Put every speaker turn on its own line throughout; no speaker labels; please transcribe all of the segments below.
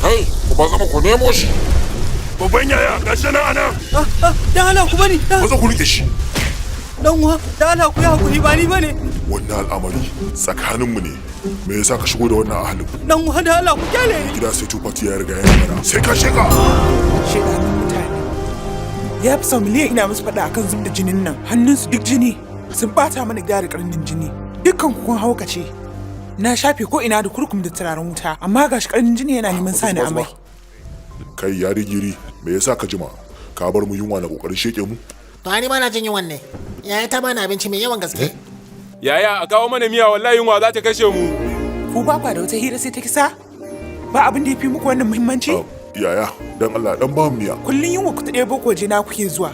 Kai, ku ba zama ku nemo shi.
Babban yaya, gashi nan anan.
Dan Allah ku bani.
Maza ku rike shi.
Dan uwa, dan Allah ku yi hakuri, ba ni bane.
Wannan al'amari tsakaninmu ne. Me yasa ka shigo da wannan ahalin?
Dan uwa, dan Allah ku kyale ni.
Gida sai Tufati ya riga ya magana. Sai ka shiga.
Shedanin mutane. Ya fi sau miliyan ina musu faɗa akan zub da jinin nan. Hannunsu duk jini. Sun bata mana gida da karnin jini. Dukkan ku kun haukace. Na shafe ko ina da kurkum da turaren wuta, amma gashi karnin jini yana neman sa ni amai.
Kai yari giri, me yasa ka jima? Ka bar mu yunwa na kokarin sheke mu?
To ni ba na jin yunwan ne. Yaya ta bani abinci mai yawan gaske.
Yaya, a kawo mana miya, wallahi yunwa za ta kashe mu.
Ku ba kwa da wata hira sai ta kisa? Ba abin da ya fi muku wannan muhimmanci?
Yaya, dan Allah dan ba mu miya.
Kullun yunwa ku ta ɗebo waje na kuke zuwa.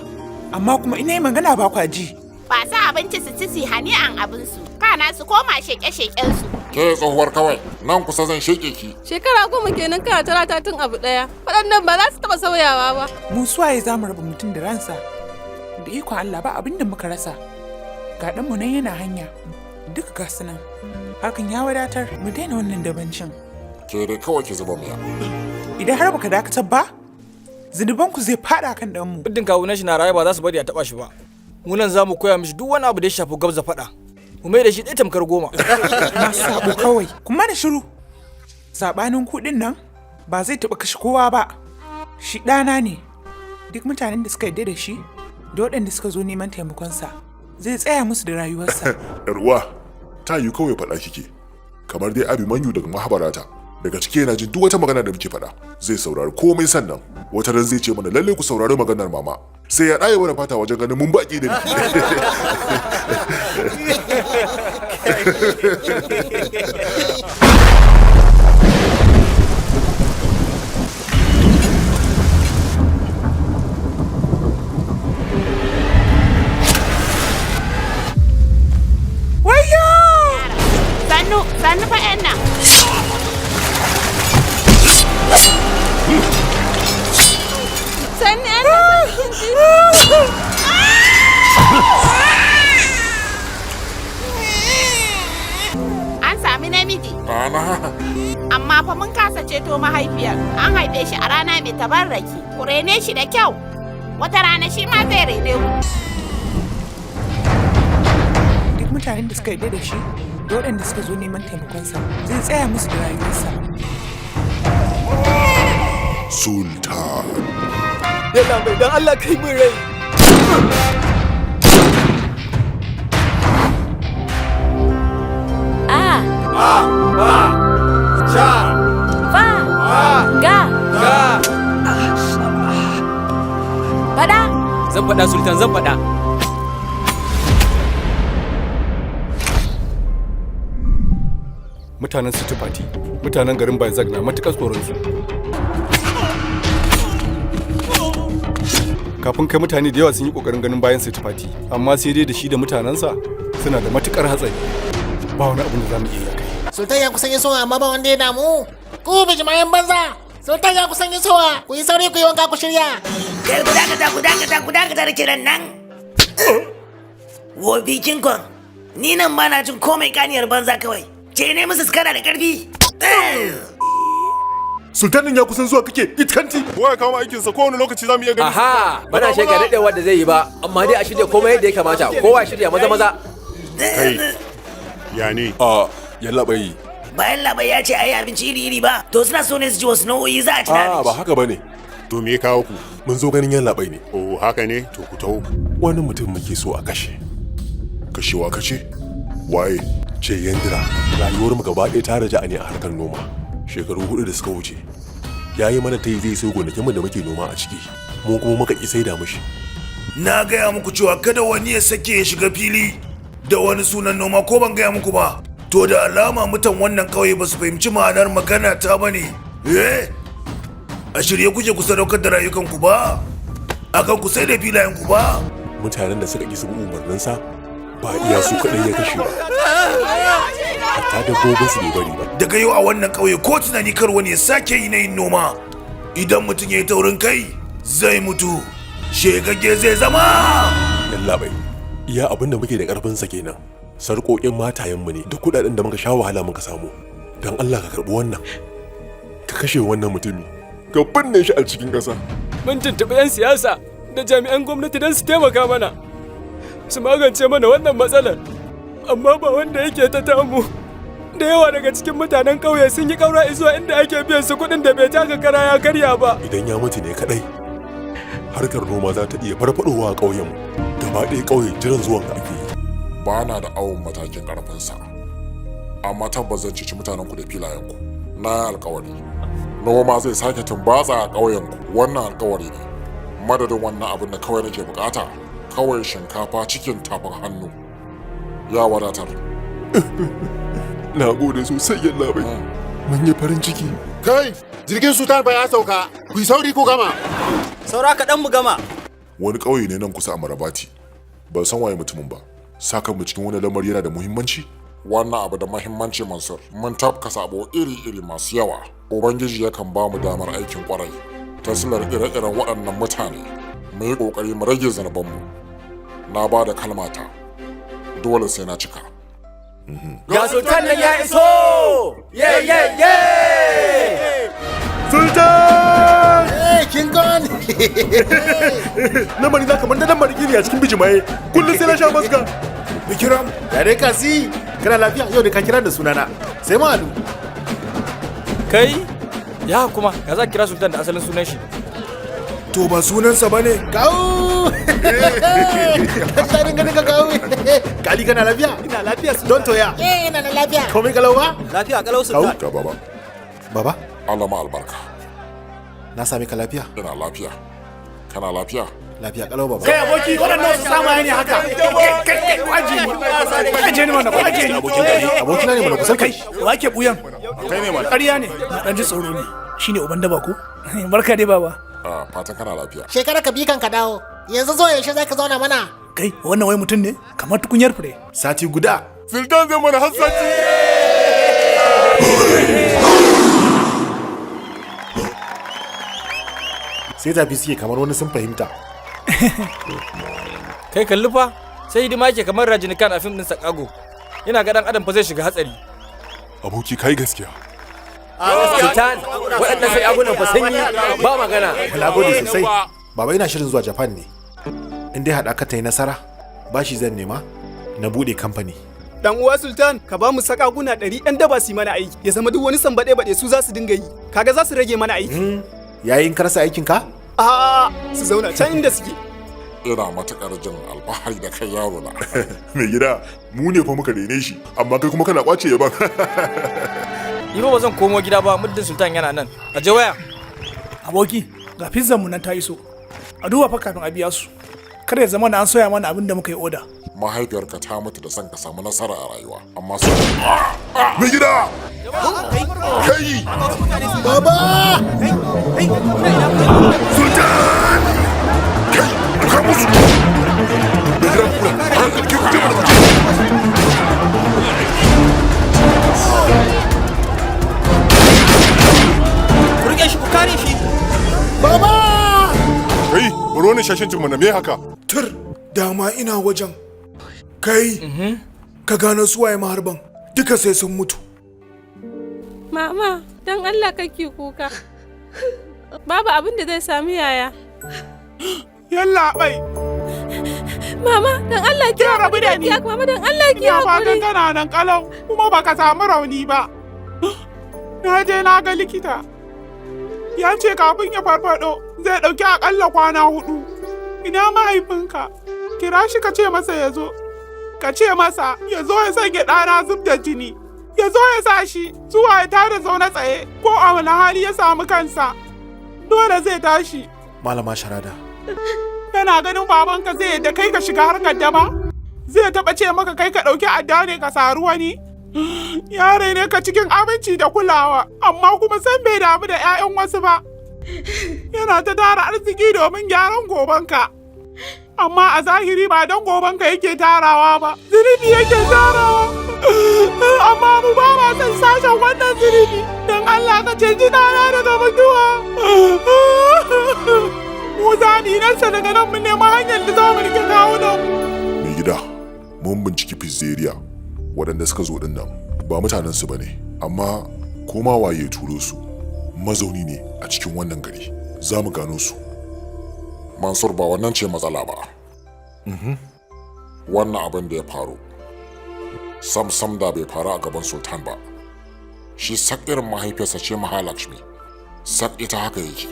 Amma kuma ina yi magana ba kwa ji.
Ba sa abinci su ci su hani'an abinsu. Kana su koma sheke-sheken su.
Ke tsohuwar kawai, nan kusa zan sheke ki.
Shekara 10 kenan kana tara tun abu ɗaya. Waɗannan ba za su taɓa sauyawa ba.
Mu suwaye za mu raba mutum da ransa. Da ikon Allah ba abin da muka rasa. Ga ɗanmu nan yana hanya. Duka ga su nan. Hakan ya wadatar mu daina wannan dabancin.
Ke dai kawai ki zuba miya.
Idan har baka dakatar ba, zunubanku zai faɗa kan ɗanmu.
Muddin kawunan shi na raye ba za su bari a taɓa shi ba. Mu nan za mu koya mishi duk wani abu da ya shafi gabza faɗa. Mu mai da shi ɗaya tamkar 10.
Masu sabo kawai. Kuma da shiru. Saɓanin kuɗin nan ba zai taɓa kashe kowa ba. Shi ɗana ne. Duk mutanen da suka yarda da shi da waɗanda suka zo neman taimakonsa zai tsaya musu da rayuwarsa.
Yar uwa, ta yi kawai faɗa kike. Kamar dai Abi Manyu daga Mahabarata. Daga ciki yana jin duk wata magana da muke faɗa. Zai saurari komai sannan. Wata ran zai ce mana lalle ku saurari maganar mama. Sai ya ɗaye mana fata wajen ganin mun baƙi da
Wayyo!
Sannu, sannu fa 'yan nan.
Sannu 'yan nan, kin ji?
An sami namiji. Amma fa mun kasa ceto mahaifiyar. An haife shi a rana mai tabarraki. Ku rene shi da kyau. Wata rana shi ma zai rene ku.
Duk mutanen da suka yarda da shi da waɗanda suka zo neman taimakonsa zai tsaya musu da rayuwarsa.
Sultan.
Yalla mai, dan Allah kai min rai.
A.
A. Ba. Sha.
Fa. Ga.
Ga.
Faɗa.
Zan faɗa Sultan, zan faɗa.
Mutanen City Party, mutanen garin Baizag na matukar tsoron su. Kafin kai mutane da yawa sun yi kokarin ganin bayan City Party, amma sai dai da shi da mutanensa suna da matukar hatsari. Ba wani abin da za mu iya yi a kai.
Sultan ya kusan isowa amma ba wanda ya damu. Ku bijimayen banza. Sultan ya kusan isowa. Ku yi sauri ku yi wanka ku shirya.
Kai ku dakata, ku dakata, ku dakata da kiran nan. Wofi King Kong. Ni nan ba na jin komai, kaniyar banza kawai. Ce ne musu skana da karfi.
Sultanin ya kusan zuwa kake itkanti.
Kowa ya kama aikinsa, kowane lokaci za mu iya gani.
Aha, bana shega daɗewar da zai yi ba, amma dai a shirya komai yadda ya kamata. Kowa ya shirya maza maza.
Kai, ya ne?
A yallaɓai.
Bayan labai ya ce a yi abinci iri-iri ba, to suna so ne su ji wasu nau'o'i za a ci na
A ba
abinci.
haka bane.
To me ya kawo ku?
Mun zo ganin yallaɓai ne.
Oh, haka ne? To ku taho.
Wani mutum muke so a kashe.
Kashewa kace? Waye?
Ce Yandira, rayuwar mu gaba ɗaya ta raja ne a harkar noma. Shekaru 4 da suka wuce. Ya yi mana tayi zai sai gonakinmu da muke noma a ciki. Mu kuma muka ƙi saida mishi.
Na gaya muku cewa kada wani ya sake ya shiga fili da wani sunan noma, ko ban gaya muku ba? To da alama mutan wannan ƙauye ba su fahimci ma'anar magana ta ba ne. Eh? A shirye kuke ku sadaukar da rayukanku ba? Akan ku sai da filayenku ba?
Mutanen da suka ƙi su bi umarninsa ba iya su kaɗai ya kashe ba. Hatta dabbobinsu bai bari ba.
Daga yau a wannan ƙauye ko tunani kar wani ya sake yi na yin noma. Idan mutum ya yi taurin kai zai mutu. Shegagge zai zama!
Yallaɓai, iya abin da muke da ƙarfinsa kenan. Sarƙoƙin matayenmu ne da kuɗaɗen da muka sha wahala muka samu. Don Allah ka karɓi wannan. Ka Ka kashe wannan mutumi, ka binne shi a cikin ƙasa.
Mun tuntuɓi 'yan siyasa da jami'an gwamnati don su taimaka mana. Su magance mana wannan matsalar. Amma ba wanda yake ta tamu. Da yawa daga cikin mutanen ƙauye sun yi ƙaura zuwa inda ake biyan su kuɗin da bai taka kara ya karya ba.
Idan ya mutu ne kadai, harkar noma za ta iya farfadowa a ƙauyenmu. Gaba ɗaya ƙauye jiran zuwan ka ake yi.
Ba na da awon matakin ƙarfinsa, amma tabbas zan ceci mutanenku da filayenku. Na yi alkawari. Noma zai sake tumbatsa a ƙauyenku, wannan alkawari ne. Madadin wannan abin da kawai nake bukata, kawai shinkafa cikin tafin hannu. Ya wadatar.
Na gode sosai yallaɓai. Mun yi farin ciki.
Kai, jirgin Sultan fa ya sauka. Ku yi sauri ku gama.
Saura kaɗan mu gama.
Wani ƙauye ne nan kusa a Marabati. Ban san waye mutumin ba. Saka mu cikin wani lamari yana da muhimmanci? Wannan abu da muhimmanci, Mansur. Mun tafka sabo iri-iri masu yawa. Ubangiji yakan ba mu damar aikin kwarai. Ta silar ire-iren waɗannan mutane. Mu yi ƙoƙari mu rage zunubanmu. Na ba da kalmata. Dole sai na cika.
Ga Sultan nan ya iso! Ye ye ye!
Sultan!
Eh, kin gone!
Lamari na kamar da lamari gini a cikin bijimaye. Kullum sai na sha maska.
Bikiram.
Yare kasi, kana lafiya yau da ka kira da sunana. Sai mu haɗu.
Kai, ya kuma, ya za kira Sultan da asalin sunan shi.
To ba sunansa ba ne?
Kawu! Ka ji daɗin ganin ka kawu. Kali kana lafiya?
Ina lafiya Sultan.
Don toya.
Eh, ina da lafiya.
Komai kalau ba?
Lafiya kalau Sultan.
Ga baba.
Baba?
Allah ma albarka.
Na sami ka lafiya?
Ina lafiya. Kana lafiya?
Lafiya kalau baba.
Kai aboki, waɗannan su samu ne haka. Kai kai kai, aje ni. Aje ni mana, aje ni.
Abokina ne mana kusan kai.
Wa ke buyan?
Kai ne mana.
Ƙarya ne. Na ɗan ji tsoro ne. Shine uban daba ko? Barka dai baba.
Ah, fatan kana lafiya.
Shekara ka bi kan ka dawo. Yanzu zo yaushe za ka zauna mana?
Kai, wannan wai mutum ne? Kamar tukunyar fure.
Sati guda.
Sultan zai mana har sati.
Sai tafi suke kamar wani sun fahimta.
Kai kalli fa, sai hidima yake kamar Rajinikan a fim ɗin Sakago. Ina ga ɗan adam fa zai shiga hatsari.
Aboki kai gaskiya.
Sultan, waɗannan sai agunan fa sanyi ba magana.
Na gode sosai. Baba ina shirin zuwa Japan ne. In dai haɗaka ta yi nasara, bashi zan nema na buɗe kamfani.
Dan uwa Sultan, ka ba mu sakaguna 100 ɗan daba su yi mana aiki. Ya zama duk wani sambaɗe baɗe su za su dinga yi. Kaga za su rage mana aiki.
Yayin ka rasa aikin ka?
A'a, su zauna can inda suke.
Ina matuƙar jin alfahari da kai yaro na.
Mai gida, mu ne fa muka rene shi, amma kai kuma kana kwace yaban.
Ni fa ba zan komo gida ba muddin Sultan yana nan. Aje waya.
Aboki, ga pizzan mu nan ta iso. A duba fa kafin a biya su. Kada ya zama na an soya mana abin da muka yi oda.
Mahaifiyarka ta mutu da son ka samu nasara a rayuwa, amma sai Mai gida! Kai!
Baba!
Sultan! Kai! Duka musu! Mai gida kula! Ke kuje mana!
Ku rike shi, ku kare shi.
Baba!
Kai, bari wannan shashancin mana me haka?
Tur, dama ina wajen. Kai, ka gano su waye maharban. Duka sai sun mutu.
Mama, don Allah kake kuka. Babu abin da zai sami yaya.
Yallaɓai.
Mama, don Allah ki
rabu da ni.
Mama, don Allah ki
Ina fatan
haƙuri.
kana nan kalau kuma baka samu rauni ba. Na je na ga likita. Ya ce kafin ya farfado zai ɗauki akalla kwana 4. Ina mahaifinka? Kira shi ka ce masa ya zo. Ka ce masa ya zo ya sanya ɗana zub da jini. Ya zo ya sa shi zuwa ya tada zaune tsaye ko a wani hali ya samu kansa. Dole zai tashi.
Malama Sharada.
Kana ganin babanka zai yadda kai ka shiga harkar daba? Zai taɓa ce maka kai ka ɗauki adda ne ka saru wani? Yare ne ka cikin aminci da kulawa, amma kuma san bai damu da 'ya'yan wasu ba. Yana ta tara arziki domin gyaran gobanka. Amma a zahiri ba don gobanka yake tarawa ba, zunubi yake tarawa. Amma mu ba ma son sashen wannan zunubi, don Allah ka ceci ɗana daga mutuwa. Mu za mu yi nasa daga nan mu nema hanyar da za mu rike kawunan mu.
Mai gida, mun binciki pizzeria waɗanda suka zo ɗin nan ba mutanen su bane, amma koma waye ya turo su. Mazauni ne a cikin wannan gari. Za mu gano su. Mansur, ba wannan ce matsala ba. Wannan abin da ya faru, sam sam da bai faru a gaban Sultan ba. Shi sak irin mahaifiyarsa ce Mahalakshmi. Sak ita haka yake.